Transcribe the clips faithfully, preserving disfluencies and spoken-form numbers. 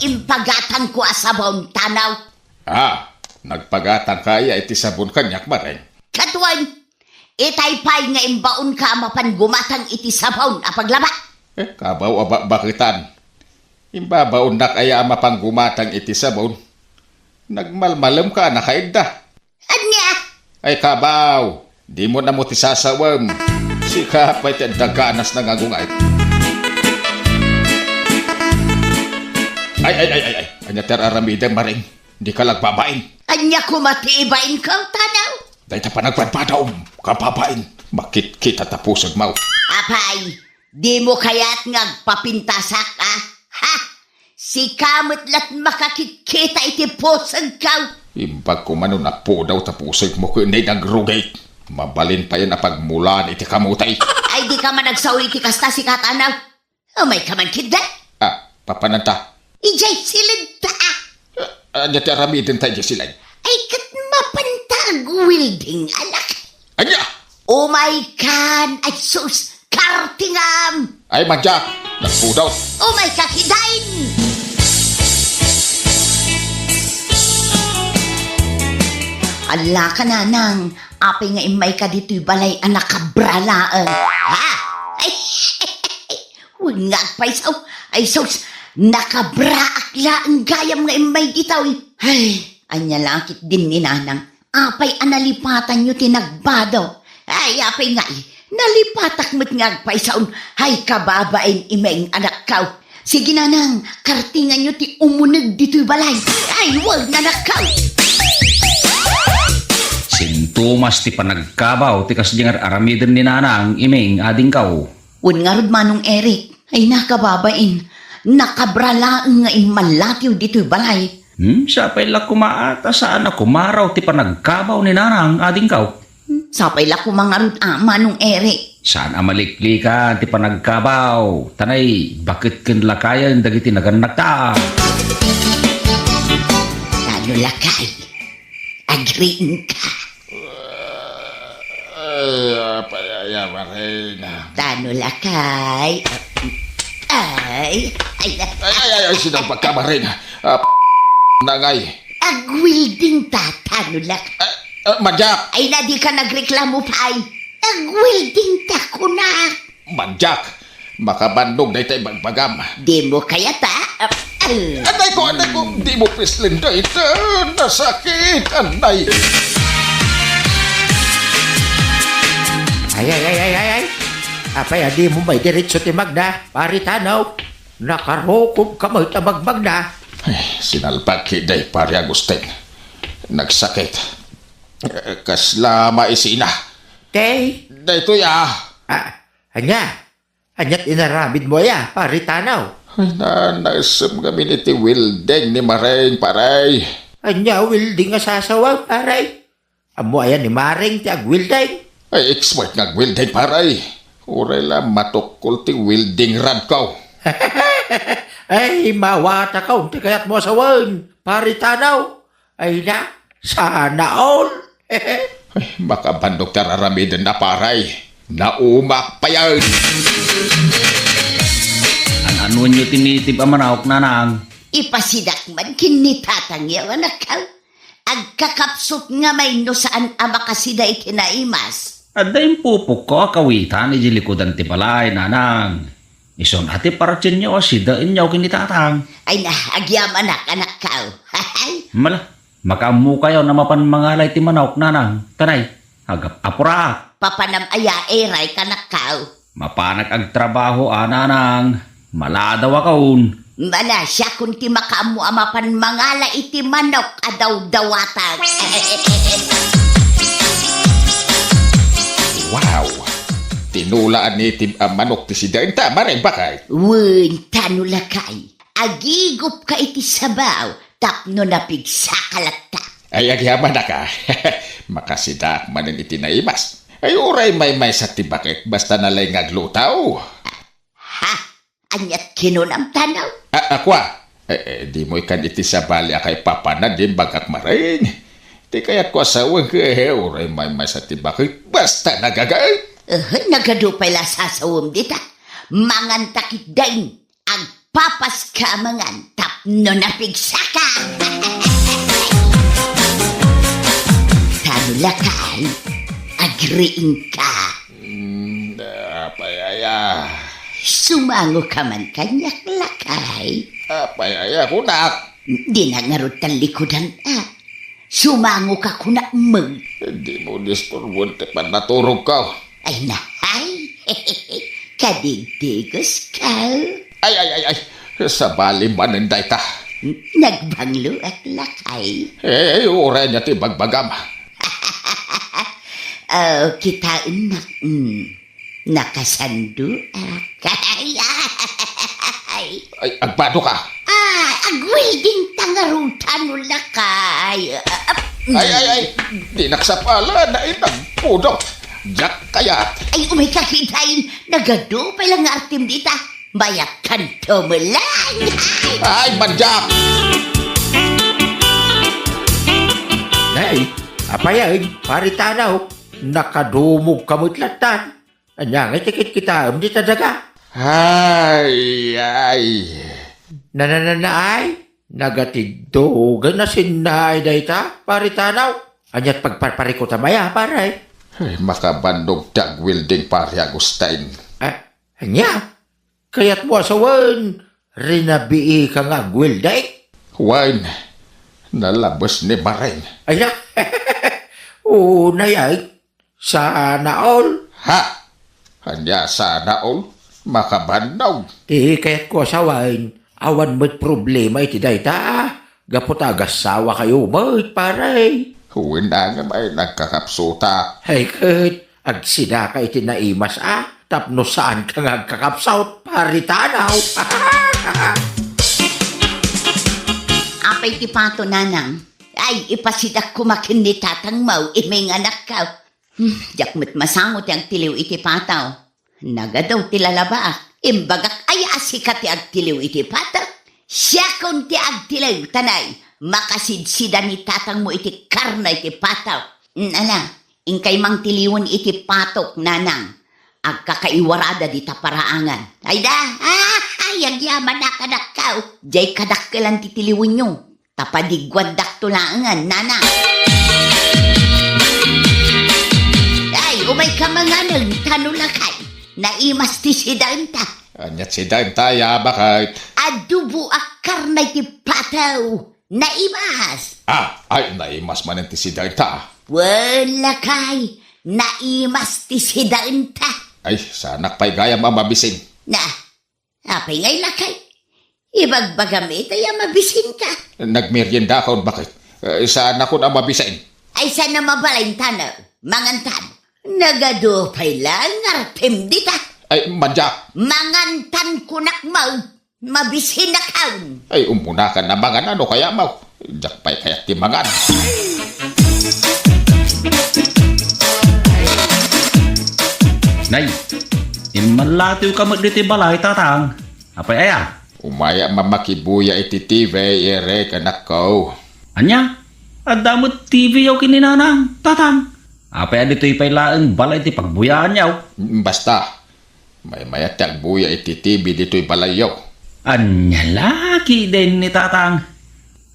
impagatangko a sabon, Tanaw. Ah, nagpagatangka aya iti sabon kaniak, Mareng? Kaduan, itay pay nga imbaonka a mapan gumatang iti sabon a paglaba? Eh, kabaw a bakbaketan. Imbabaonnak aya a mapan gumatang iti sabon? Nagmalmalemka a nakaidda. Ania? Ay, kabaw, dimo ammo ti sasawem. Sika pay ti adda ganas nga agungay. Ay, ay, ay, ay, ay. Ania ti ar-aramidem, Mareng? Dika la agbabain. Ania koma ti ibainko, Tanaw? Dayta panagpadpadam, kababain. Makitkita ta pusegmo. Apay, dimo kayat nga agpapintasak, a? Ha? Sika met la't makakitkita iti pusegko. Imbag koma no napudaw ta pusegmo ken nay nagrugit. Mabalin payen a pagmulaan iti kamote. Ay, dika man agsao iti kasta, sika, Tanaw. Umayka man ketdi. Ah, papananta? Idiay siledta, a. Ah, ania ti aramidenta idiay siled? Ay, ket mapanta agwelding, anak. Ania? Umaykan, ay sus, kartingam! Ay, madya, nagpudaw. Umayka ketdin! Ala ka, Nanang, apay nga immayka ditoy balay a nakabra laeng? Ha? Ay, wen nga agpayso. Ay sus, nakabraak laeng gayam nga immay ditoy. Ay, ania la ketdin ni Nanang? Apay a nalipatanyo ti nagbado? Ay, apay ngay, nalipatak met nga agpaysaon. Ay, kababain, Imeng, anakko. Sige, Nanang, kartinganyo ti umuneg ditoy balay. Ay, wen, anakko. Sintomas ti panagkabaw ti kasdi nga ar-aramiden ni Nanang, Imeng, adingko. Wen ngarud, Manong Eric. Ay, nakababain. Nakabra laeng nga immallatiw ditoy balay. Hmm, sapay la koma a ta saan a kumaraw ti panagkabaw ni Nanang, adingko. Hmm, sapay la koma ngarud a, Manong Eric. Saan a maliklikan ti panagkabaw. Ta nay, baketken lakayen dagiti nagannakta. Tano lakay. Agriingka. Ay, apay aya, Mareng? Tano lakay. Ay, ay, ay. Ay, ay, ay, ay, sinalpagka, Mareng. Ah, nangay. Agwelding ta, tano lakay. Ah, ah, madyak. Ay, na dika nagreklamo pay. Agwelding ta, kunak. Madyak, makabannogda ita ibagbagam. Dimo kayat, a? Anayko, anayko, dimo pislen dayta. Nasakit, anay. Ay, ay, ay, ay, ay, ay. Apay a dimo maidiretso ti magna, Pari Tanaw? Nakarukobka met a magmagna. Ay, sinalpag ketdi, Pari Agustin. Nagsakit. Eh, kasla maisina. Tay? Daytoy, a. Ah, ania? Ania't inaramidmo aya, Pari Tanaw? Ay, naanasem ngamin iti welding ni Mareng, Pare. Ania welding a sasawem, Pare? Ammo aya ni Mareng ti agwelding? Ay, expert nga agwelding, Pare. Uray la matukkol ti welding rodko. Ay, mawatakon ti kayatmo a sawen, Pari Tanaw. Ay na, sana all. Ay, makabannok ti ar-aramiden na, Pare. Naumak payen. An-anuenyo ti native a manok, Nanang? Ipasidak man ken ni tatangyo, anakko. Agkakapsut ngamin no saan a makasida iti naimas. Adda impupokko a kawitan idiay likudan ti balay, Nanang. Isun a ti paratienyo a sidaenyo ken ni Tatang. Ay na, agyamanak, anakko. Mala, makaammokayon a mapan mangala iti manok, Nanang. Ta nay, agap-apurak. Papanam aya, Eray, kanakko? Mapanak agtrabaho a, Nanang. Maladawakon. Mala, siakon ti makaammo a mapan mangala iti manok a dawdawatak. Wow! Tinula a native a manok ti sidaenta, Mareng, bakay? Wen, tano lakay. Agigupka iti sabaw tapno napigsaka latta. Ay, agyamanak a. Makasidaak manen iti naimas. Ay, uray maymaysa ti baket, basta nalaing nga agluto. Ha? Ania't kinunam, Tanaw? A, a, kua? Eh, eh, dimo ikkan iti sabali a kaipapanan ti imbagak, Mareng. Ti kayatko a sawen, eh, uray maymaysa ti baket, basta nagaget. Eh, nagadu pay la sasawem dita. Manganta ketdin. Agpa Papaska mangan tapno napigsaka. Tano lakay, agriingka. Mm, apay aya? Sumangoka man kaniak, lakay. Apay aya kunak? Dinak ngarud talikudan, a. Sumangoka kunak met. Dimo disturboen ti pannaturogko. Ay, nahay. Kadigdigoska. Ay, ay, ay, ay. Sabali manen dayta. Nagbangloak, lakay. Eh, uray ania ti bagbagam? Oh, kitaennak. Mm. Nakasandoak. Ay, ay. Ay, agbadoka. Ah, agwelding ta ngarud, tano lakay. Ah, ah, mm. Ay, ay, ay. Dinak sapala, nainang pudot. Diak kayat. Ay, umayka kitaen. Nagadu pay la nga artem dita. Mayatkanto met laeng. Ay, mandiak! Nay, apay, Pare Tanaw, nakadumogka met lattan. Ania ngay ti kitkitaem dita daga? Ay, ay. Na, na, na, na, ay? Nagatiddog a nasinnaay dayta, Pare Tanaw. Aniat pagparparikutam aya, pare? Ay, makabannog ti agwelding, Pare Agustin. Ah, ania? Kayatmo a sawen, rinabiika nga agwelding? Wen, nalabes ni Maring. Ay na. Oo, nayay. Sana all. Ha? Ania sana all? Makabannog. Ti kayatko a sawen, awan met problema iti dayta. Gapu ta agasawa kayo met, pare. Wen, ngem ay nagkakapsuta. Ay, ket agsidaka iti naimas a, tapno saanka nga agkakapsut, Pare Tanaw. Apay ti pato, nanang? Ay, ipasidak koma ken ni tatangmo, imay nga anakko. Hmm, diak met masango ti agtiliw iti pato. Nagadu ti lalabaak. Imbagak aya a sika ti agtiliw iti pato? Siakon ti agtiliw, ta nay, makasidsida ni tatangmo iti karne iti pato. Nala, inkay mangtiliwen iti patok, nanang. Agkakaiwarada dita paraangan. Ay da, ah, ay, agyamanak, anakko. Diay kadakkelan ti tiliwenyo. Ta padiguandakto laengen, nanang. Ay, umayka manganen, tano lakay. Naimas ti sidaenta. Ania ti sidaenta, ya, baket? Adobo a karne ti pato. Naimas. Ah, ay, naimas manen ti sidaenta. Wen, lakay, naimas ti sidaenta. Ay, saanak pay gayam a mabisin. Na, apay ngay, lakay? Ibagbagam ita a mabisinka. Nagmeriendakon, baket? Eh, saanakon a mabisin. Ay, saan a mabalin, tano? Mangantan. Nagadu pay la nga artem dita. Ay, mandiak. Mangantan kunak, mabisinakon. Ay, ummunakan a mangan no kayatmo. Diak pay kayat ti mangan. Nay, immallatiwka met ditoy balay, tatang. Apay aya? Umay a makibuya iti T V, Eric, anakko. Ania? Adda met T V-yo ken ni nanang, tatang. Apay a ditoy pay laeng balay ti pagbuyaanyo? Mm, basta. Maymayat ti agbuya iti T V ditoy balayyo. Ania la ketdin ni tatang?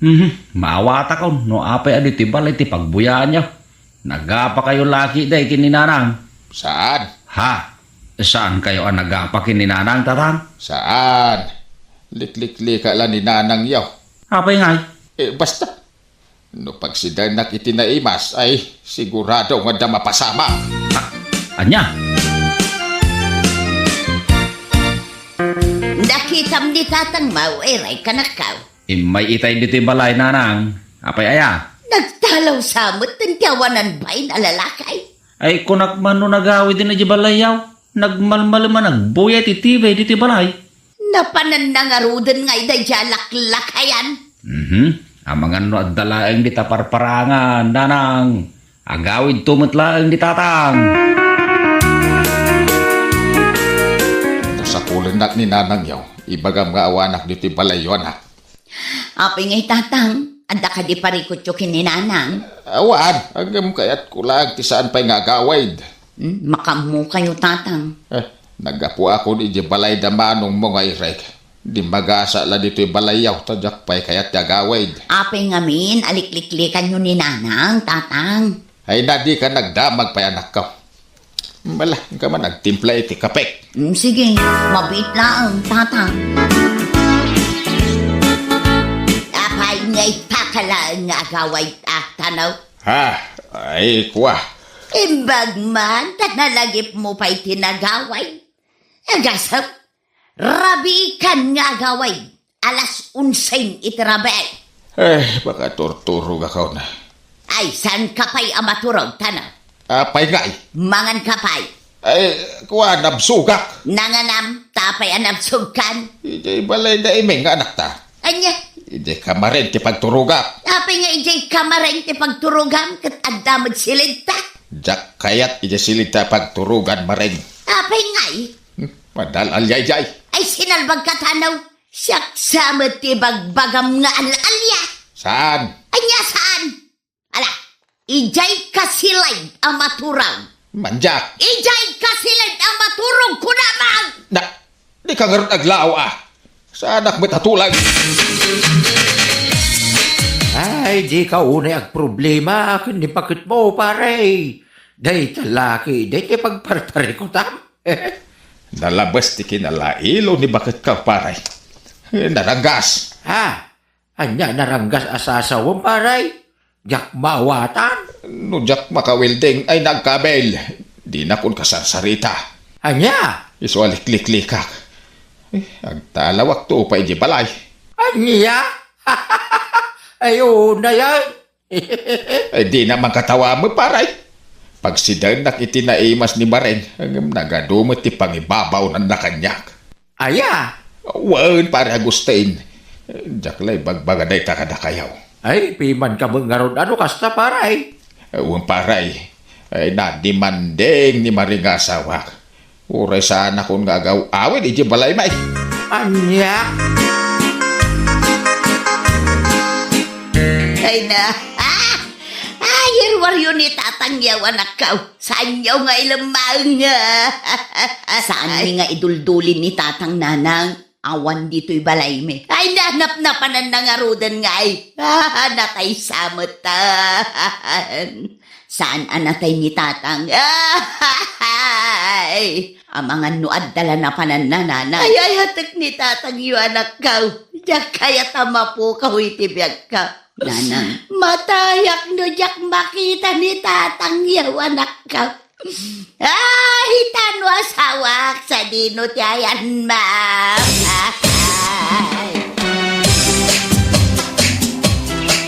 Mhm, maawatakon no apay a ditoy balay ti pagbuyaanyo. Nagapakayo la ketdi ken ni nanang? Saan. Ha? Saankayo a nagapa ken ni nanang, tatang? Saan. Likliklika la ni nanangyo. Apay ngay? Eh, basta. No pagsidaennak iti naimas, ay, sigurado nga adda mapasamak. Ah, ania? Nakitam ni tatangmo, Eric, anakko. Immay itay ditoy balay, nanang. Apay aya? Nagtalaw sa met ti awanan bain a lalaki. Ay, kunak man no nagawid idiay balayyo. Nagmalmalem a nagbuya iti T V ditoy balay. Napanan na ngaruden nga ida diay laklakayan. Mhm. Amangan no adda laeng dita parparangan, nanang. Agawidto met laeng ni tatang. No sapulennak ni nanangyo, ibagam nga awanak ditoy balayyo, anak. Apay ngay, tatang, adda kadi parikutyo ken ni nanang? Awan, ngem kayatko laeng ti saan pay nga agawid. Hmm, makaammokayo, tatang. Eh, naggapuakon idiay balay da manongmo nga Eric. Dimmagasa la ditoy balayyo, ta diak pay kayat ti agawid. Apay ngamin a likliklikanyo ni Nanang, Tatang? Ay, na, dika nagdamag pay, anakko. Bala, ka man agtimpla iti kapek. Mm, sige, mabiit laeng, Tatang. Apay nga ipakalaeng nga agawid, ah, Tano? Ha? Ay, kua. Imbag man, ta nalagipmo pay ti nagawid. Agasem, rabiikan nga agawid. Alas onse iti rabii. Eh, makaturturogakon. Ay, saanka pay a maturog, Tano? Apay ngay? Manganka pay. Ay, kua, nabsogak. Nanganam, ta apay a nabsogkan? Idiay balayda Iming nga anakta. Ania? Idiay kamarin ti pagturogak. Apay nga idiay kamarin ti pagturogam ket adda met silidta? Diak kayat idiay silidta pagturogan, Maring. Apay ngay? Hmm, madal-alia idiay. Ay, sinalbagka, Tano. Siak sa met ti bagbagam nga al-alia. Saan? Ania saan? Ala, idiay kasilid a maturog. Mandiak. Idiay kasilid a maturog, kunam. Na, dika ngarud aglaaw, ah. Saanak met a tulag. Ay, dika unay agproblema ken ni baketmo, pare. Dayta laki, dayta pagparparikutam. Nalabes ti kinalailo ni baketko, pare. Naranggas. Ha? Ania naranggas a sasawem, pare? Diak maawatan. No diak makawelding ay nagkabil. Dinakon kasarsarita. Ania? Isu a likliklikak. Eh, agtalawak to pay di balay. Ania? Ay, unay ay. Ay, dina man katawa met, pare. Pagsidaennak iti naimas ni Maring, ngem nagadu met ti pangibabawnanna kaniak. Aya? Wen, pare Agustin. Diak la ibagbaga dayta kadakayo. Ay, pimanka met ngarud a no kasta, pare. Wen, pare. Ay, nadimanding ni Maring nga asawak. Uray saanakon nga agaw-awid iti balaymi. Ania? Ay na. Ah! Ay, iruaryo ni Tatang yaw, anakko. Saanyo nga ilemmaeng. Saanmi nga iduldulin ni Tatang, Nanang. Awan ditoy balaymi. Ay, nanapnapananna ngaruden ngay. Ah, natay sa met. Saan a natay ni Tatang? Ay, amangan no adda la napananna, Nanang. Ay, ayatek ni Tatangyo, anakko. Diak kayat a mapukaw iti biagko. Nanang. Matayak no diak makita ni Tatangyo, anakko. Ay, tano asawak, sadino ti ayanmo?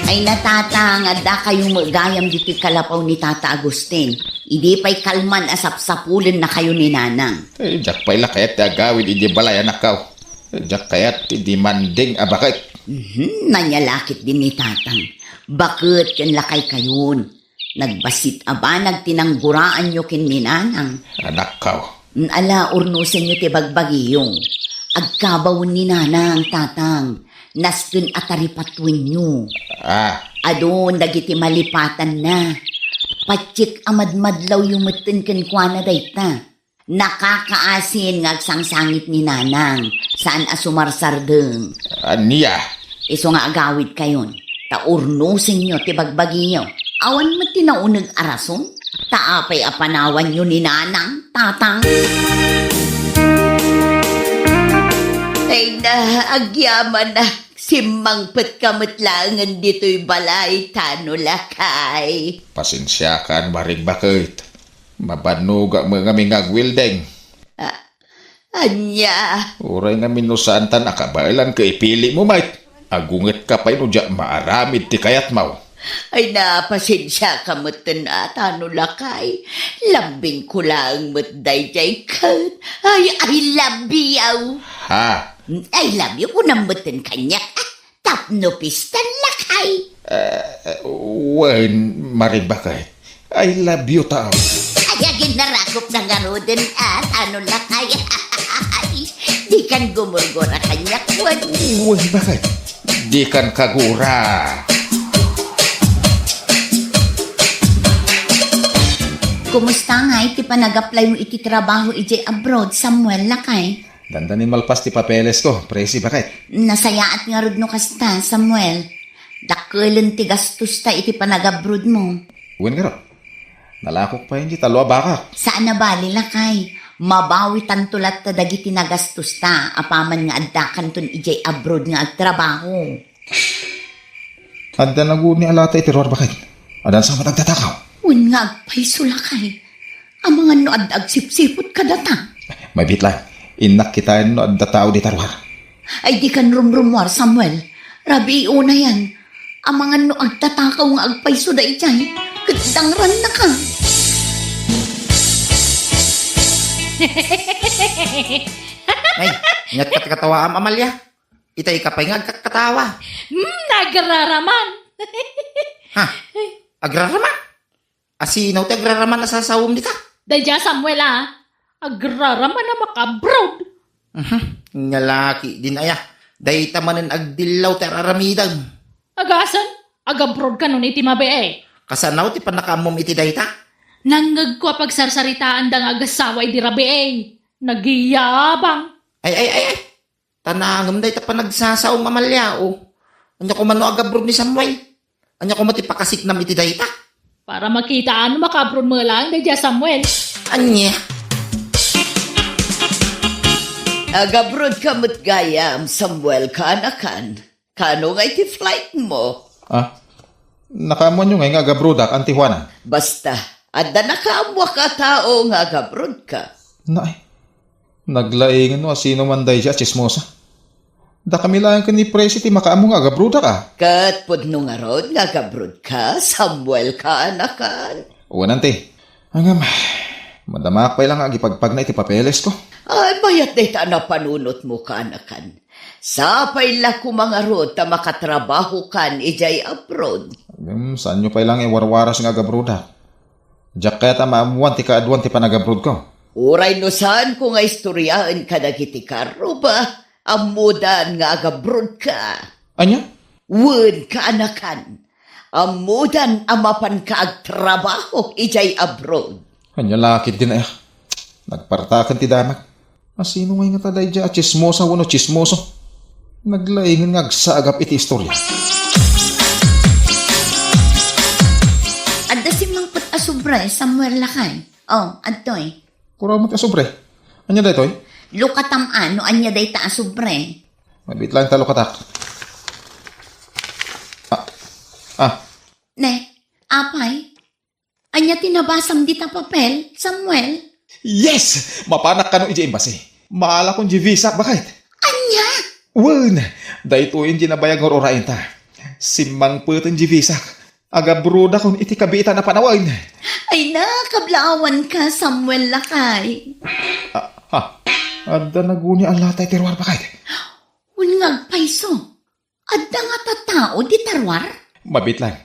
Ay, natatang, adda kayo met gayam ditoy kalapaw ni Tata Agustin. Idi pay kalman a sapsapulen na kayo ni Nanang. Eh, diak pay la kayat ti agawid iti balay, anakko. Diak kayat ti dimanding a baket. Mhm, nanyalakit din ni Tatang. Baket ken lakay kayon. Nagbassit a banag ti nangguraanyo ken ni Nanang. Anakko. Ala, urnosenyo ti bagbagiyo. Agkabawen ni Nanang, Tatang. Nasken a taripatuenyo. Ah. Adun dagiti malipatanna. Patiek a madmadlawyo metten kenkuana dayta. Nakakaasin nga agsangsangit ni Nanang, saan a sumarsardeng. Ania? Isu nga agawid kayon, ta urnosenyo ti bagbagiyo. Awan met ti nauneg a rason, ta apay a panawanyo ni Nanang, Tatang? Ay na, agyamanak, simmangpetka met laengen ditoy balay, tano lakay. Pasensiakan, Maring Baket. Mabannogak met ngamin nga agwelding. Ah, ania? Uray ngamin no saanta nakabaelan ket ipilimo met. Agungetka pay no diak maaramid ti kayatmo. Ay, napasensiaka metten a, tano lakay. Lambingko laeng met daydiay ket. Ay, I love you. Ha? I love you, kunam metten kaniak. Ah, tapno pistan lakay. Eh, wen, Maring Baket. I love you, tao. Ay, aginnarakop na ngaruden, ah, tano lakay. Dikan gumurgura kaniak, wen. Wen, Baket. Dikan kagura. Kumusta ngay ti panag-apply mo iti trabaho idiay abroad, Samuel, lakay? Dandanin malpas ti papelesko, Presi, baket. Nasayaat ngarud no kasta, Samuel. Dakkelen ti gastosta iti panagabrodmo. Wen ngarud, nalakok pay iti tallo a bakak. Saan a bali, lakay. Mabawitanto latta dagiti nagastosta apaman nga addakanton idiay abroad nga agtrabaho. Adda naguni a lata iti ruar, baket. Adda sa met agtatakaw. Wen nga agpayso, lakay. Amangan no adda agsipsipot kadata. Mabiit laeng, innak kitaen no adda tao dita ruar. Ay, dikan rumrumuar, Samuel. Rabii unayan. Amangan no agtatakaw nga agpayso daydiay, ket dangrannaka. Ay, ket katkatawaam, Amalia. Itay ka pay nga agkatkatawa. Hmm, nagraraman. Ha? Agraraman? Asino ti agraraman a sasawem dita? Daydiay Samuel a. Agraraman a makaabroad. Mhm. Nya la ketdin aya. Dayta manen agdillaw ti ar-aramidem. Agasan, agabroad kanon iti mabiit. Kasano ti pannakaammom iti dayta? Nangngegko a pagsarsaritaanda nga agassawa idi rabii. Nagyabang. Ay, ay, ay, ay. Tanangem dayta panagsasao, Amalia, o. Ania koma no agabroad ni Samuel? Ania koma ti pakasiknam iti dayta? Para makitaam no makaabroad met laeng daydiay Samuel. Ania? Agabroad ka met gayam, Samuel, kaanakan. Kano nga iti flight mo? Ah, nakaammoanyo ngay nga agabroadak, Auntie Juana? Basta, adda nakaammoak a tao nga agabroad ka. Nay, naglaingen no asino man daydiay a tsismosa. Dakami laeng ken ni Presi ti makaammo nga agabroadak, a. Ket pudno ngarud nga agabroad ka, Samuel, kaanakan. Wen, Auntie. Ngem, madamaak pay la nga agipagpagna iti papelesko. Ay, mayat dayta a napanunotmo, kaanakan. Sapay la koma ngarud ta makatrabahokan idiay abroad. Ngem, saanyo pay la nga iwarwaras nga agabroadak. Diak kayat a maammoan ti kaaduan ti panagabroadko. Uray no saanko nga istoriaen kadagiti karruba, ammodan nga agabroad ka. Ania? Wen, kaanakan. Ammodan a mapanka agtrabaho idiay abroad. Ania la ketdin aya? Nagpartaken ti damag. Asino ngay ngata daydiay a tsismosa wenno tsismoso? Naglaingen nga agsagap iti istoria. Adda simmangpet a sobre, Samuel, lakay. O, adtoy. Kuraw met a sobre. Ania daytoy? Lukatam a no ania dayta a sobre. Mabiit laeng ta lukatak. Ah, ah. Ne, apay? Ania ti nabasam dita papel, Samuel? Yes! Mapanak kano idiay embassy. Maalakon diay visak, baket. Ania? Wen, daytoyen diay nabayag nga ur-urayenta. Simmangpeten diay visak. Agabroadakon iti kabiitan a panawen. Ay, nakablaawanka, Samuel, lakay. Ah, ha? Adda naguni a lata iti ruar, baket. Wen nga agpayso. Adda ngata tao dita ruar? Mabiit laeng.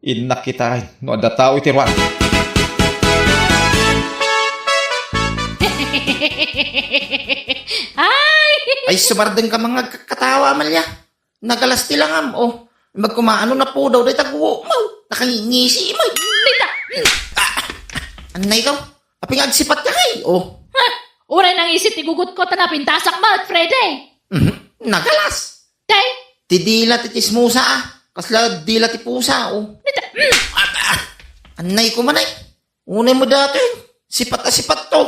Innak kitaen no adda tao iti ruar. Ay! Ay, sumardeng ka nga agkatkatawa, Amalia. Nagalas ti langam, o. Imbag koma no napudaw dayta guokmo. Nakangingisi, may. Dita! Ah, annay ka. Apay nga agsipat ka, kay, o. Ha? Uray nangisi ti gugotko ta napintasak met, Freddy. Mhm. Nagalas. Tay? Ti dila ti tsismosa, a. Kasla dila ti pusa, o. Dita! Mm. Ah, ah. Annay koma, ay. Unay mo datoy. Sipat a sipat to.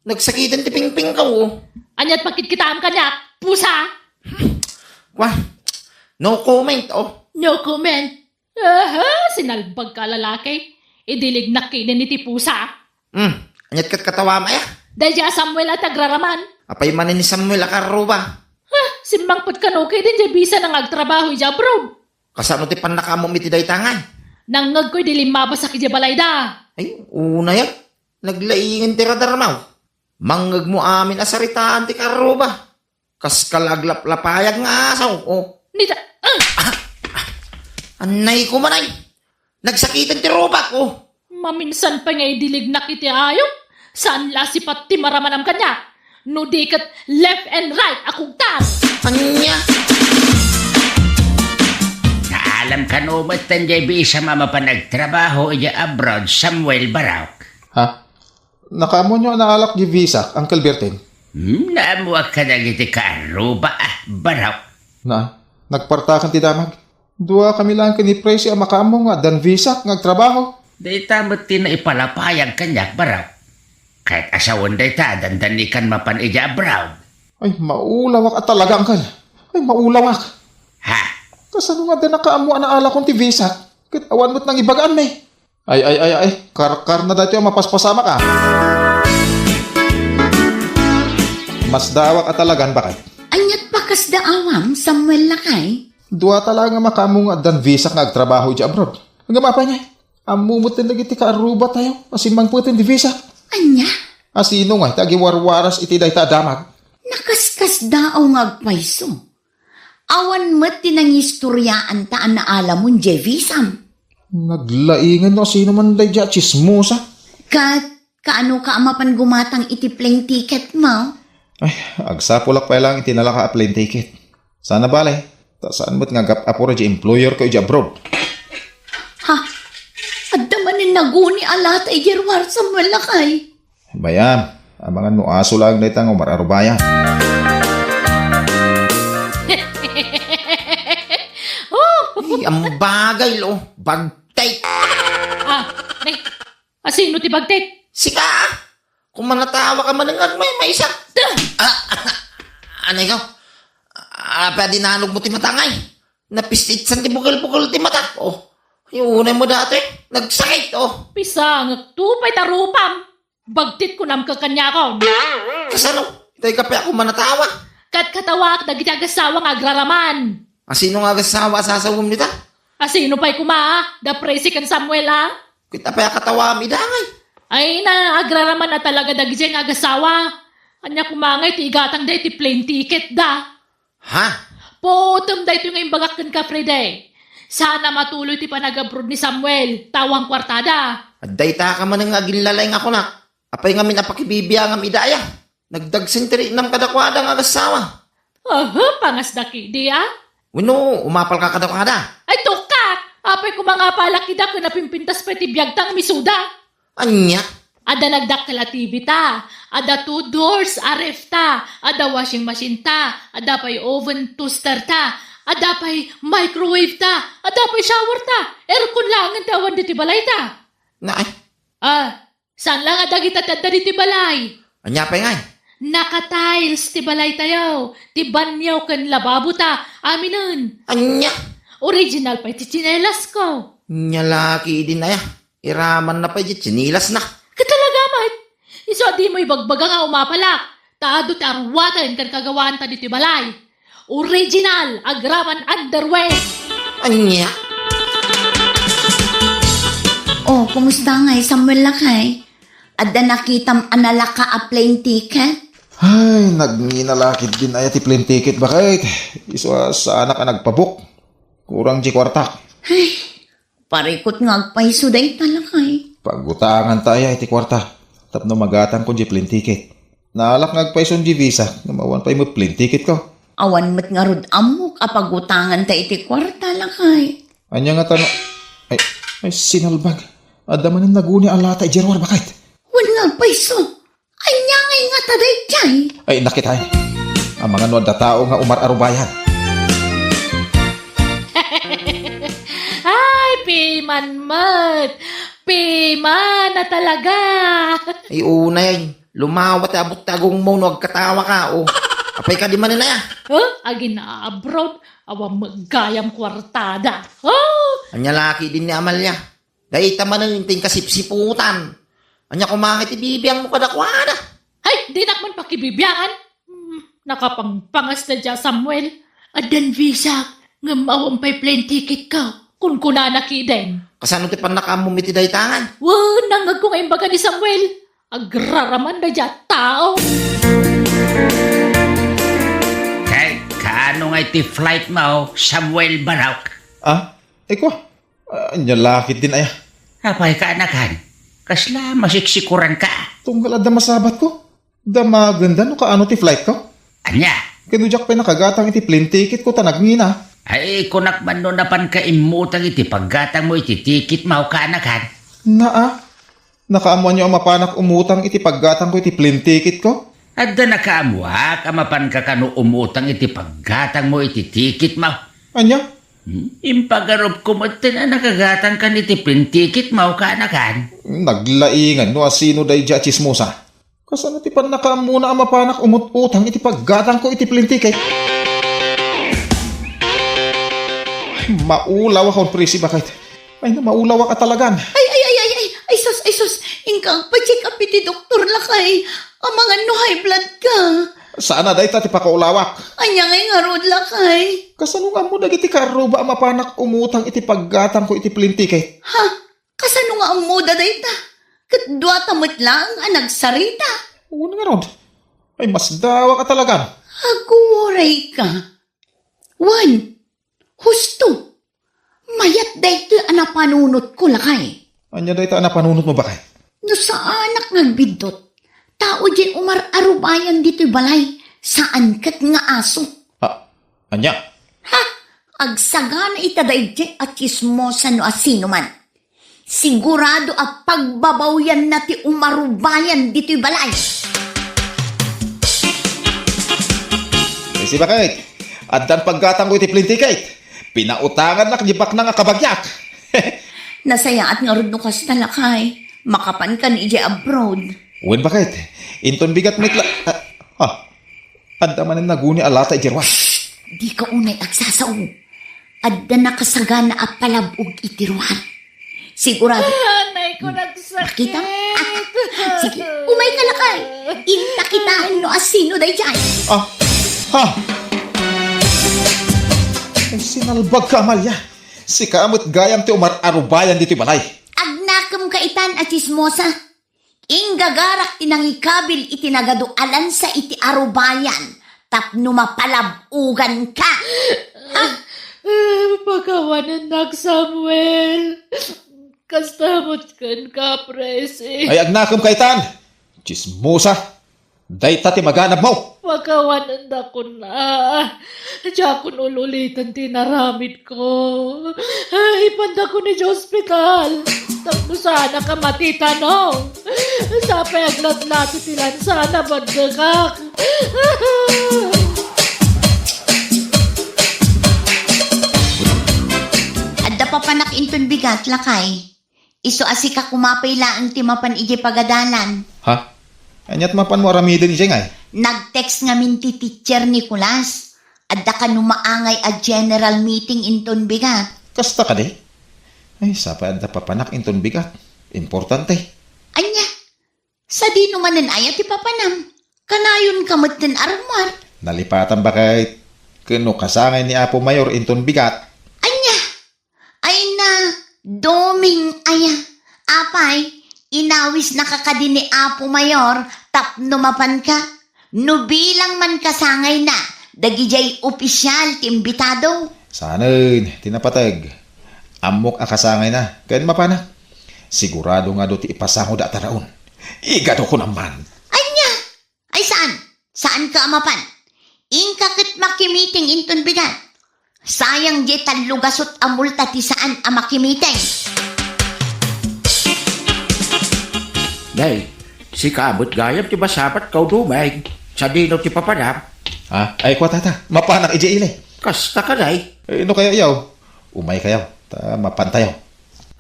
Nagsakiten ti pingpingko, o. Aniat pakitkitaam kaniak, pusa? Kwa? No comment, o. No comment. Aha, sinalbag ka, lalaki. Idi lignak kinin iti pusa. Hmm, aniat katkatawam aya? Daydiay Samuel a ti agraraman. Apay manen ni Samuel a karruba? Ha, simmangpet kano ketdin diay bisa na nga agtrabaho idiay abroad. Kasano ti pannakaammom iti dayta ngay? Nangngegko idi limmabasak idiay balayda. Ay, unay a. Naglaingen ti radarmaw. Mangngegmo amin a saritaan ti karruba. Kas kalaglaplayag nga asaw, o. Nita, ah! Ah, ah. Annay koma, ay. Nagsakiten ti rubak, o. Maminsan pay nga idi lignak iti ayup. Saan la sipat ti maramanam kaniak? No di ket left and right a kugtan. Ania? Naalam kano met diay bisam a mapan agtrabaho idiay abroad, Samuel Barok? Ha? Nakaammoyo a naalak diay visak, Uncle Bertin? Hmm, naammoak kadagiti kaarruba, a, Barok. Na, nagpartakan ti damag. Dua kami laeng ken ni Presi a makaammo nga addan visak nga agtrabaho. Dayta met ti naipalapayag kaniak, Barok. Ket a sawen dayta, dandanikan mapan idiay abroad. Ay, maulawak a talaga, Uncle. Ay, maulawak. Ha? Kasano nga adda nakaammo a naalakon ti visak? Ket awan met nangibagaanmi. Ay, ay, ay, ay, karkarna daytoy a mapaspasamak, a. Masdaawak a talagan, baket. Aniat pakasdaawam, Samuel lakay? Duata laeng a makaammo nga addan visak nga agtrabaho idiay abroad. Ngem apay ngay? Ammo met dagiti kaarrubatayo a simmangpeten ti visak. Ania? A sino ngay ti agiwarwaras iti dayta a damag? Nakaskasdaaw nga agpayso. Awan met ti nangistoriaanta a naalamon diay visam. Naglaingan no sino man daydiay a tsismosa. Ket kaano ka a mapan gumatang iti plane ticket mo? Ay, agsapulak pay laeng iti nalaka a plane ticket. Sana bale, ta saan met nga agap-apura diay employer ko idiay abroad. Ha? Adda manen naguni a lata idiay ruar, Samuel lakay? Bayam, amangan no aso laeng dayta nga umar-arubayan. Oh! Ay, ang bagay, lo. Bagtik. Ah, ne. Asino ti bagtik? Sika, ah. Kung manatawa ka manengag may maisa. Ah, anay ka? Apa dinanog mo ti matangay? Napistitsan ti bukol-bukol ti mata. Oh, yung unay mo dati. Nagsakit, oh. Pisangek, tupay ta rupam. Bagtit kunam ka kaniakon. Kasano? Itay ka pa ako manatawa. Kat katawaak dagiti agasawa nga agraraman. Asino nga agasawa a sasawem dita? Asino pay kuma, da Presi ken Samuel, a? Kita pay a katawaam ida, ngay. Ay na, agraraman a talaga dagiti nga agasawa. Ania kuma ngay ti igatang da iti plane ticket da? Ha? Puotem daytoy nga imbagak kenka, Fred, eh. Sana matuloy ti panagabroad ni Samuel, tawang kuartada. Adda ita ka manen nga aginlalay nga kunak. Apay ngamin a pakibibiangam ida aya? Nagdagsen ti riknam kadakuada nga agasawa. Aha, pangasda kidi, a? Wenno, umapal ka kadakuada? Ay, tukak! Apay ko mangapalak ida ken napimpintas pay ti biagta nga misuda. Ania? Adda nagdakkel a T V ta, adda two doors a ref ta, adda washing machine ta, adda pay oven toaster ta, adda pay microwave ta, adda pay shower ta, aircon laengen ti awan ditoy balay ta. Naay. Ah, saan lang a dagita ti adda ditoy balay? Ania pay ngay? Naka-tiles ti balay tayo, ti banyo ken lababo ta, aminen. Ania? Original pay ti tsinelas ko. Nia la kidin aya. Iramanna pay diay tsinilasna. Ket talaga met, isu a dimo ibagbaga nga umapalak, ta adu ti aruaten ken kagawaanta ditoy balay. Original, agraman underwear. Ania? Oh, kumusta ngay, Samuel lakay? Adda nakitam a nalaka a plane ticket? Ay, nagngina la ketdin aya ti plane ticket, baket. Isu a saanak a nagpabook. Kurang diay kuartak. Ay, parikut nga agpayso dayta lakay. Pagutanganta aya iti kuarta tapno magatangko diay plane ticket. Naalak nga agpayson diay visa ngem awan pay met plane ticket ko. Awan met ngarud ammok a pagutanganta iti kuarta, lakay. Ania ngata no, ay, ay, sinalbag. Adda manen naguni a lata idiay ruar, baket. Wen nga agpayso. Ania ngay ngata daydiay? Ay, nakitaem. Amangan no adda tao nga umar-arubayan. Ay, piman met. Piman a talaga. Ay, unay. Lumawa ti abut ti agongmo no agkatawa ka, o. Apay kadi manen aya? Huh? Agin-abroad? Awan met gayam kuartada. Huh? Ania la ketdin ni Amalia? Dayta manen ti inkasipsiputan. Ania koma ngay ti bibiangmo kadakuada? Ay, dinak man pakibibiangan. Hmm, nakapangpangas daydiay a Samuel. Addan visa, ngem awan pay plane ticket ka. Kunkunana ketdin. Kasano ti pannakaammom iti dayta ngay? Wen, nangngegko nga imbaga ni Samuel. Agraraman daydiay a tao. Kay, kaano ngay ti flight mo, Samuel Barok? Ah, ikaw? Ah, ania la ketdin aya? Apay, kaanakan? Kasla masiksikuran ka? Tunggal adda masabat ko. Damagenda no kaano ti flight ko? Ania? Ken no diak pay nakagatang iti plane ticket ko ta nagngina. Ay, kunak man no napanka immutang iti paggatangmo iti ticket mo, kaanakan? Naa, nakaammoanyo a mapanak umutang iti paggatangko iti plane ticket ko? Adda nakaammoak a mapanka kano umutang iti paggatangmo iti tikitmo. Ania? Hmm? Impagarupko metten a nakagatangkan iti plane tikitmo, kaanakan. Naglaingan no asino daydiay a tsismosa. Kasano ti pannakaammona a mapanak umut-utang iti paggatangko iti plane ticket? Maulawakon, Presi, baket. Ay, na, maulawak a talagan. Ay, ay, ay, ay, ay, ay, sus, ay, sus. Inka agpa-check up iti doktor, lakay. Amangan no high blood ka. Saan a dayta ti pakaulawak. Ania ngay ngarud, lakay? Kasano nga ammo dagiti kaarruba a mapanak umutang iti paggatangko iti plane ticket? Ha? Kasano nga ammoda dayta? Ket duata met laeng a nagsarita. Wen ngarud. Ay, masdawak a talagan. Aguray ka. Wen, husto. Mayat daytoy a napanunotko, lakay. Ania dayta a napanunotmo, baket? No saanak nga agbiddut, tao diay umar-arubayan ditoy balay, saan ket nga aso. Ah, ania? Ha? Agsagana ita daydiay a tsismosa no asinoman. Sigurado a pagbabawyanna ti umarubayan ditoy balay. Ay, si baket, addan paggatangko iti plane ticket. Pinautangannak di baknang a kabagiak. Nasayaat ngarud no kasta, lakay. Makapankan idiay abroad. Wen, baket. Inton bigat met la-, ah, ah. Adda manen naguni a lata idiay ruar. Dika unay agsasao. Adda nakasagana a palab-og iti ruar. Sigurado. Ah, anay ko, nagsakit. Nakita? Ah, sige, umayka, lakay. Inta kitaen no asino daydiay. Ah, ha? Ay, sinalbagka, Amalia. Sika met gayam ti umar-arubayan ditoy balay. Agnakemka itan a tsismosa. Inggagarak ti nangikabil iti nagadu a lansa iti arubayan tapno mapalab-oganka. Ah, pakawanennak, Samuel. Kasta met kenka, Presi. Ay, agnakemka itan! Tsismosa! Dayta ti maganabmo! Pakawanendakon a. Diakon ul-uliten ti inaramidko. Ipandakon idiay ospital. Tapno saanak a matitanong. Sapay aglatlato ti lansa a nabaddekak. Adda papanak inton bigat, lakay. Isu a sika koma pay laeng ti mapan idiay pagadalan. Ha? Aniat mapanmo aramiden idiay ngay? Nag-text ngamin ti Teacher Nicolas. Adda kano maangay a general meeting inton bigat. Kasta kadi? Ay, sapay adda papanak inton bigat. Importante. Ania? Sadino manen aya ti papanam? Kanayonka metten a rummuar. Nalipatan, baket. Ken no kasangay ni Apo Mayor inton bigat. Ania? Ay na, Doming aya. Apay, inawisnaka kadi ni Apo Mayor tapno mapanka? No bilang man kasangayna, dagidiay opisial ti imbitado. Saanen, ti napateg. Ammok a kasangayna, ken mapanak. Sigurado nga adu ti ipasangoda a taraon. Igado ko naman. Ania? Ay saan? Saanka a mapan? Inka ket makimiting inton bigat. Sayang diay tallo gasut a multa ti saan a makimiting. Nay, sika met gayam ti masabatko, Doming. Sadino ti papanam? Ha? Ay, kua, tata. Mapanak idiay ili. Kasta kadi? Eh, no kaya yaw? Umaykayo. Ta mapantayo.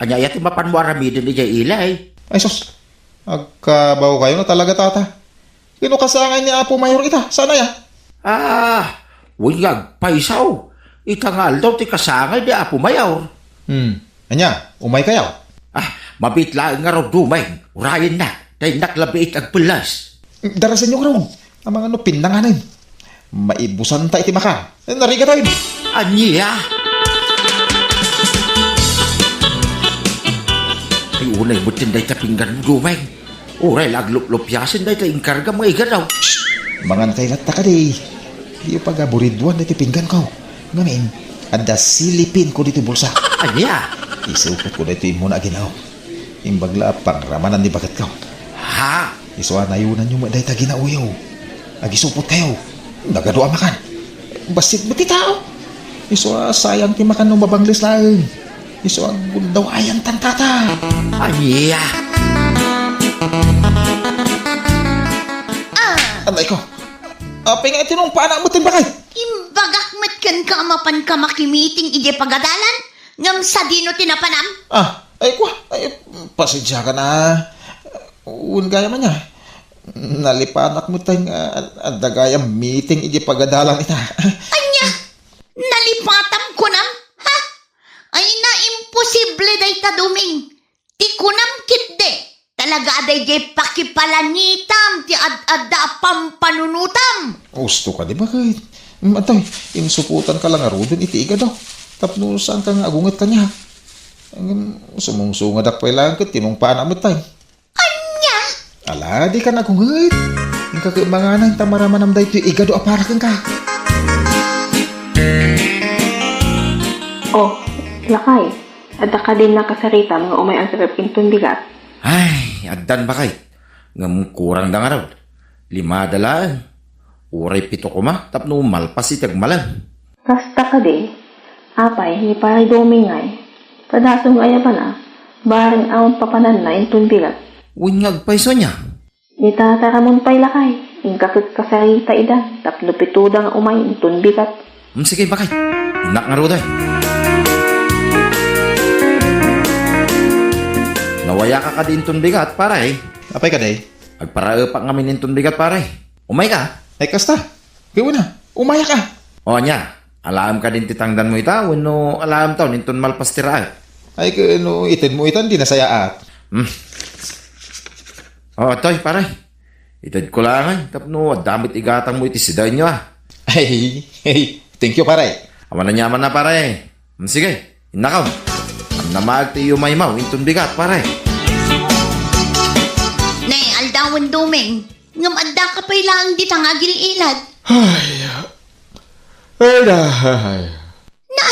Ania aya ti mapanmo aramiden idiay ili? Ay, sus. Agkabawkayo na talaga, tata. Ken no kasangay ni Apo Mayor ita, saan aya? Ah, wen nga agpayso. Ita nga aldaw ti kasangay ni Apo Mayor. Hmm. Ania, umaykayo? Ah, mabiit laeng ngarud, Doming. Urayennak, ta innak la biit agpellas. Darasenyo ngarud. Amangan no pinnanganen. Maibusanta iti makan. Narigatayon. Ania? Ay, unay metten dayta pinggan, Doming. Uray la agluplupiasen dayta inkargam nga iganaw. Mangan kay latta kadi. Diyo pagaburiduan daytoy pingganko. Ngamin, adda silipinko ditoy bulsa. Ania? Isupotko daytoy immuna a ginaw. Imbag la a pangramanan ni baketko. Ha? Isu a nayonanyo met dayta ginaoyo. Agisupotkayo. Nagadu a makan. Bassit met ti tao. Isu a sayang ti makan no mabangles laeng. Isu a gundawayanta, tata. Ania? Ah! Ay ko, apay nga iti nung panak met ti bakay? Imbagak met kenka a mapanka makimiting idiay pagadalan, ngem sadino ti napanam? Ah, ay ko, ay, pasensiakan a. Wen gayam ania. Nalipatak met nga adda gayam meeting idiay pagadalan ita. Ania? Nalipatam kunam? Ha? Ay na, imposible dayta, Doming. Ti kunam ketdi, talaga a daydiay pakipalanitam ti ad-adda a pampanunotam. Usto kadi, baket? Mm, atoy, insupotanka la ngaruden iti igado tapno saanka nga agunget kaniak. Ngem sumungsungadak pay laeng ket tinungpaana met tay. Ania? Ala, dika agunget. Inka ket manganay ta maramanam daytoy igado a para kenka. Oh, lakay, adda kadin nakasaritam nga umay-an sa pepinton bigat? Ay, addan, bakay. Ngem kurangda ngarud. Limada laeng. Uray pito koma tapno malpas iti agmalem. Kasta kadi, apay, ni Pare Doming ngay, kadasem nga ayabana, bareng awan papananna inton bigat. Wen nga agpayso ania? Ni Tata Ramon pay lakay, inka ket kasarita ida, tapno pitoda nga umay inton bigat. Mm, sige, bakay. Innak ngarud, ay. Nawayaka kadi inton bigat, pare? Apay kadi? Agparaepak ngamin inton bigat, pare. Umayka? Ay, kasta. Gawin na. Umayaka. O, ania? Alaem kadin ti tangdanmo ita, wenno alaemtaon inton malpas ti raep? Ay, ket no itedmo itan, di nasayaat. Hmm. O, atoy, pare. Itedko laeng, ay, tapno adda met igatangmo iti sidaenyo, a. Ay, ay, thank you, pare. Awan aniaman a, pare. Hmm, sige, innakon. Annamaek ti iyumaymaw inton bigat, pare. Ne, aldawen, Doming. Ngem addaka pay laeng dita nga agil-ilad. Ay, ay, ay. Na,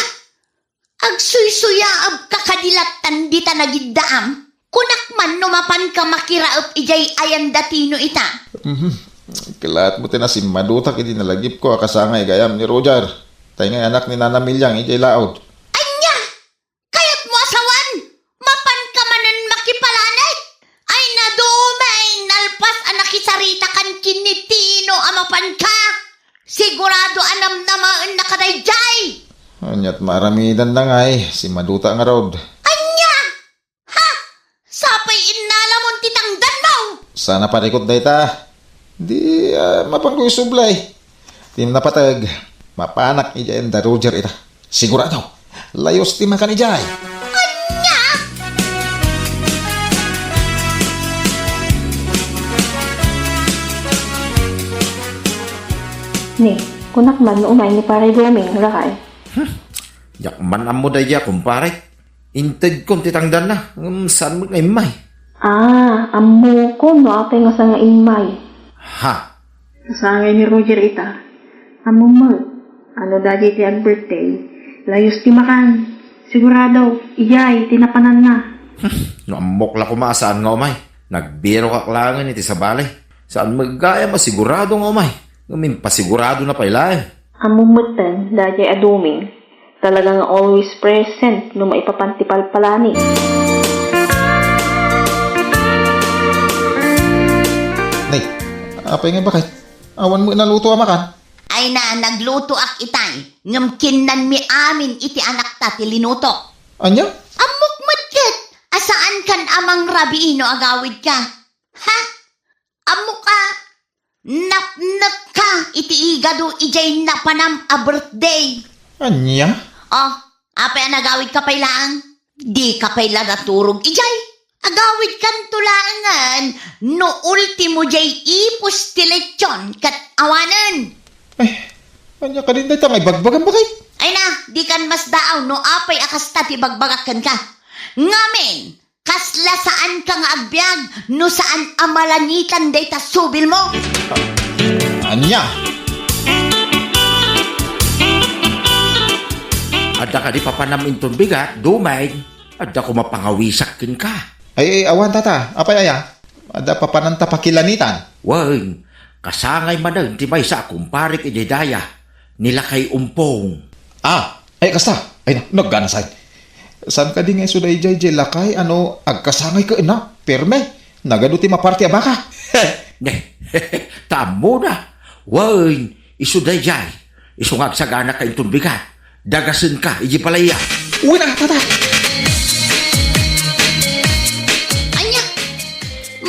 agsuysuyaabka kadi lattan dita nagiddaam? Kunak man no mapanka makiraep idiay ayan da Tino ita. Mhm. Kalaat mo ti nasimmadutak idi nalagipko a kasangay gayam ni Roger. Tay nga anak ni Nana Milyang idiay laod. Ania? Kayatmo a sawen? Mapanka manen makipalanit? Ay, na, Doming, nalpas a nakisaritakan ken ni Tino a mapanka. Sigurado a namnamaennaka daydiay. Aniat maaramidanna ngay, simmaduta ngarud. Ania? Ha? Sapay innalamon ti tangdanmo? Saan a parikut dayta. Di, ah, mapanko isublay. Ti napateg, mapanak idiay ayan da Roger ita. Sigurado. Layos ti makan idiay. Ania? Ni, kunak man no umay ni Pare Doming, lakay. Hmm. Diak man ammo daydiay a kumpare. Intedkon ti tangdanna, ngem saan met nga immay. Ah, ammokon no apay nga saan nga immay. Ha? Kasangay ni Roger ita. Ammom met, a no daydiay ti ag-birthday, layos ti makan. Sigurado, idiay ti napananna. Hmm, no ammok la koma a saan nga umay. Nagbirokak laengen iti sabali. Saan met gayam a sigurado nga umay. Ngem impasiguradona pay laeng. Ammom metten, daydiay a Doming, talaga nga always present no maipapan ti palpalani. Nay, apay nga bakay? Awan met naluto a makan? Ay na, naglutoak itay, ngem kinnanmi amin iti anakta ti linutok. Ania? Ammok met ket a saankan a mangrabii no agawidka. Ha? Ammok a napnekka iti igado idiay napanam a birthday. Ania? Oh, apay a nagawidka pay laeng? Dika pay la naturog idiay. Agawidkanto laengen no ultimo diay ipus ti lechon ket awanen. Eh, ania kadin dayta nga ibagbagam, bakay? Ay na, dikan masdaaw no apay a kasta ti ibagbagak kenka. Ngamin, kasla saanka nga agbiag no saan a malanitan dayta subilmo. Ania? Adda kadi papanam inton bigat, Doming? Adda koma pangawisak kenka. Ay, ay, awan, tata. Apay aya? Adda papananta pakilanitan. Wen, kasangay manen ti maysa a kumparek idiay daya, ni Lakay Umpong. Ah, ay, kasta. Ay, na, nagganasay. Saan kadi nga isu daydiay, diay lakay, ano, agkasangay ken na? Perme. Nagadu ti maparti a baka. Ne. Ta ammona. Wen, isu daydiay. Isu nga agsagana ka inton bigat. Dagasen ka, iji balaya. Wen a, tata. Ania?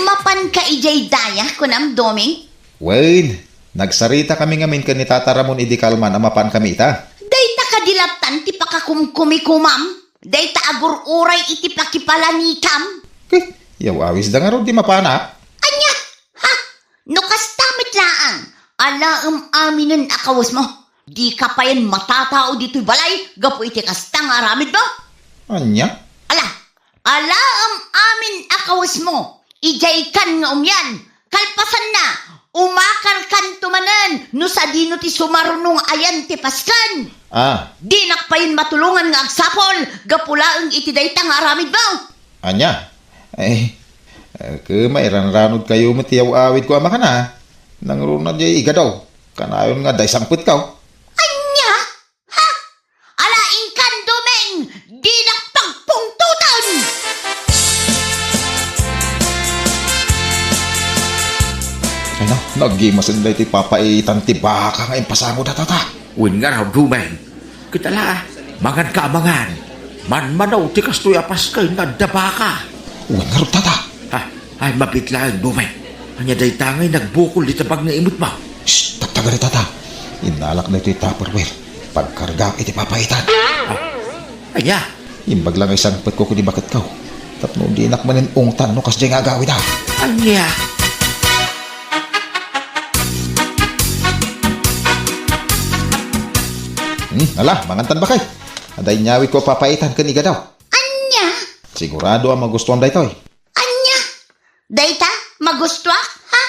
Mapan ka ijay daya, kunam, Doming? Wen, nagsarita kami ngamin ken ni Tata Ramon idi kalman a mapan kami ita. Dayta kadi lattan ti pakakumkumikumam? Dayta agur-uray iti pakipalanikam? Ket, yaw-awis da ngarud ti mapana? Ania? Ha? No kasta met laeng, alaem aminen a kawesmo. Dika payen matatao ditoy balay gapu iti kasta nga aramidmo? Ania? Ala, alaem amin a kawesmo, idiay kan nga umian, kalpasanna, umakarkanto manen no sadino ti sumarunong ayan ti pasken. Ah. Dinak payen matulongan nga agsapol gapu laeng iti dayta nga aramidmo. Ania? Ay, eh, kema, iranranod kayo met ti yaw-awidko a makana. Nangruna diay igadaw, kanayon nga adda isangpetko. Ania? Ha? Ala, inkan, Doming, dinak pagpungtotan! Ay na, nagimasen daytoy papaitan ti baka nga impasangoda, tata. Wen ngarud, Doming. Ket ala, mangan ka a mangan. Manmanaw ti kastoy a pasken nga adda baka. Wen ngarud, tata. Ha? Ay, mabit laeng, Doming. Ania dayta ngay nagbukol iti tabang nga imutmo? Shh! Tagtagari, tata. Innalak daytoy Tupperware. Pagkargaak iti papaitan. Ah, ania? Imbag la nga isangpetko ken ni baketko. Tapno dinak manen ungtan no kasdiay nga agawida. Ania? Hmm, ala, mangantan bakay. Adda inyawidko a papaitan ken igadaw. Ania? Sigurado a magustuam daytoy. Ania? Dayta, magustuak, ha?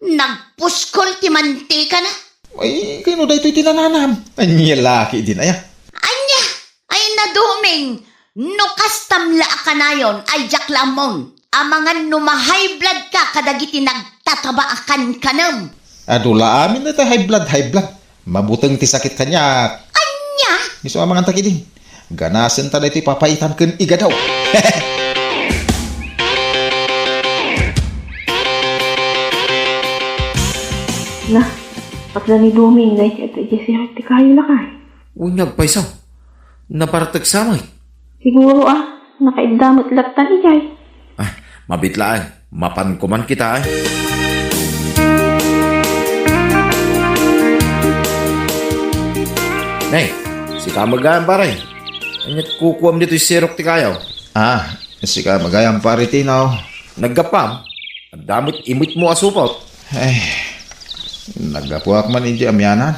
Nagpuskol ti mantikana. Ay, kayno daytoy ti nananam? Ania la ketdin aya? Ania? Ay, na, Doming, no kastam la a kanayon, ay diak la ammon. Amangan no ma-high blood ka kadagiti nagtataba a kankanem. Adu la amin dayta high blood, high blood. Mabuteng ti sakit kaniak. Ania? Isu a manganta ketdin. Ganasenta daytoy papaitan ken igadaw. Na, patla ni Doming, ngay ti adda idiay sirok ti kayo lakay. Unyag payso. Nabartek sa met. Siguro, ah, nakaidda met lattan idiay. Ah, mabit laeng. Mapan koman kita, ay. Nay, sika met gayam, pare. Aniat kukuam ditoy sirok ti kayo? Ah, sika met gayam, pare Tino. Naggapuam? Adda met imutmo a supot. Ay, naggapuak man idiay amianan.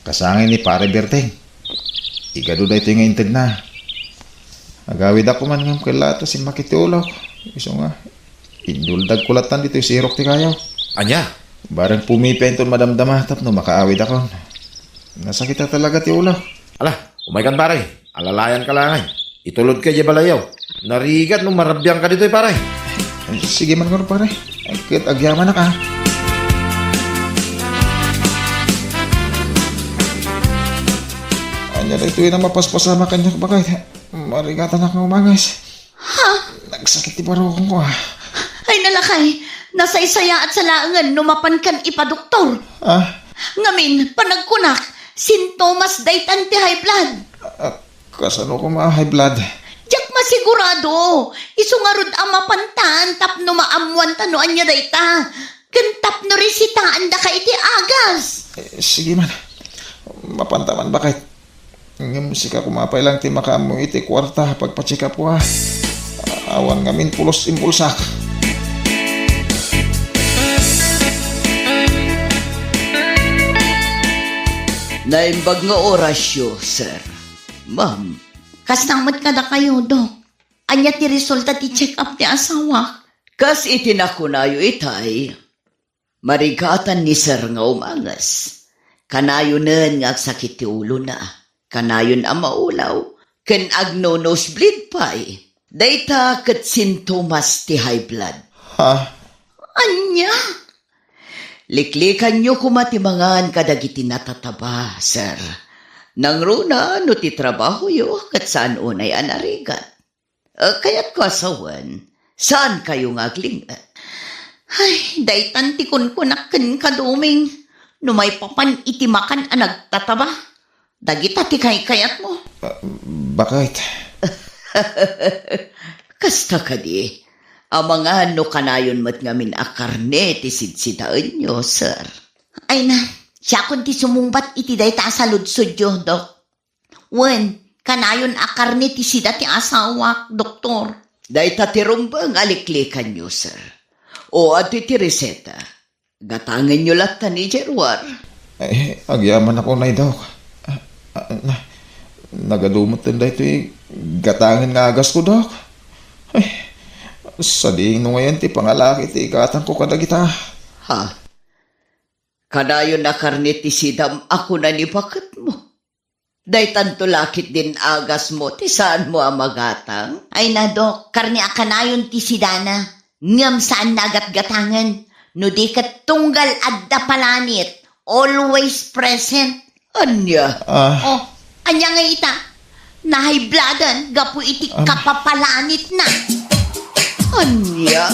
Kasangay ni Pare Berteng. Igadu daytoy nga intedna. Agawidak man ngem ket la ta simmakit ti ulok. Isu nga, inyuldagko lattan ditoy sirok ti kayo. Ania? Bareng pumipiay inton madamdama tapno makaawidakon. Nasakita talaga ti ulok. Ala, umaykan, pare. Alalayanka laeng. Itulodka idiay balayyo. Narigat no marabiangka ditoy, pare. Ay, sige man ngarud, pare. Ay, ket agyamanak, a. Ania daytoy a mapaspasamak kaniak, bakay? Marigatanak nga umanges. Ha? Nagsakit ti barukongko, a. Ay, nalakay. Nasaysayaat sa laengen no mapankan ipadoktor. Ah? Ngamin, panagkunak, sintomas daytan ti high blood. Ah, Kasano koma a high blood? Diak masigurado. Isu ngarud a mapantan tapno maammuanta no ania dayta. Ken tapno resitaandaka iti agas. Eh, sige man. Mapanta man, bakay. Ngem sika koma pay lang ti makaammo iti kuarta pagpa-check up ko, a. Awan ngamin pulos imbulsak. Naimbag nga orasyo, sir. Ma'am. Kasna met kadakayo, Dok? Ania ti resulta ti check-up ti asawak? Kas iti nakunayo itay, marigatan ni Sir nga umanges. Kanayonen nga agsakit ti ulona. Kanayon a maulaw. Ken agno-nosebleed pay. Dayta ket sintomas ti high blood. Ha? Ania? Liklikanyo koma ti mangan kadagiti natataba, sir. Nangruna no ti trabahoyo ket saan unay a narigat. Eh, kayatko a sawen, saankayo nga agling-et? Ay, daytan ti kunkunak kenka, Doming. No maipapan iti makan a nagtataba, dagita ti kaykayatmo. Ah, bakit? Kasta kadi, amangan no kanayon met ngamin a karne ti sidsidaenyo, sir. Ay na, siakon ti sumungbat iti dayta a saludsodyo, Dok. Wen, kanayon a karne ti sida ti asawak, Doktor. Dayta ti rumbeng a liklikanyo, sir. O, adtoy ti reseta. Gatangenyo latta ni Gerwar. Ay, agyamanak unay, Dok. Ah, ah, na, nagadu metten daytoy gatangen nga agasko, Dok. Ay, sadino ngayen ti pangalaki ti igatangko kadagita? Ha? Kanayon a karne ti sidam a kuna ni baketmo. Daytanto la ketdin agasmo ti saanmo a magatang? Ay na, Dok, karne a kanayon ti sidana, ngem saanna a gatgatangen. No di ket tunggal adda palanit, always present. Ania? Ah. Oh, ania nga ita? Nahaybladan gapu iti Am- kapapalanitna. Ania?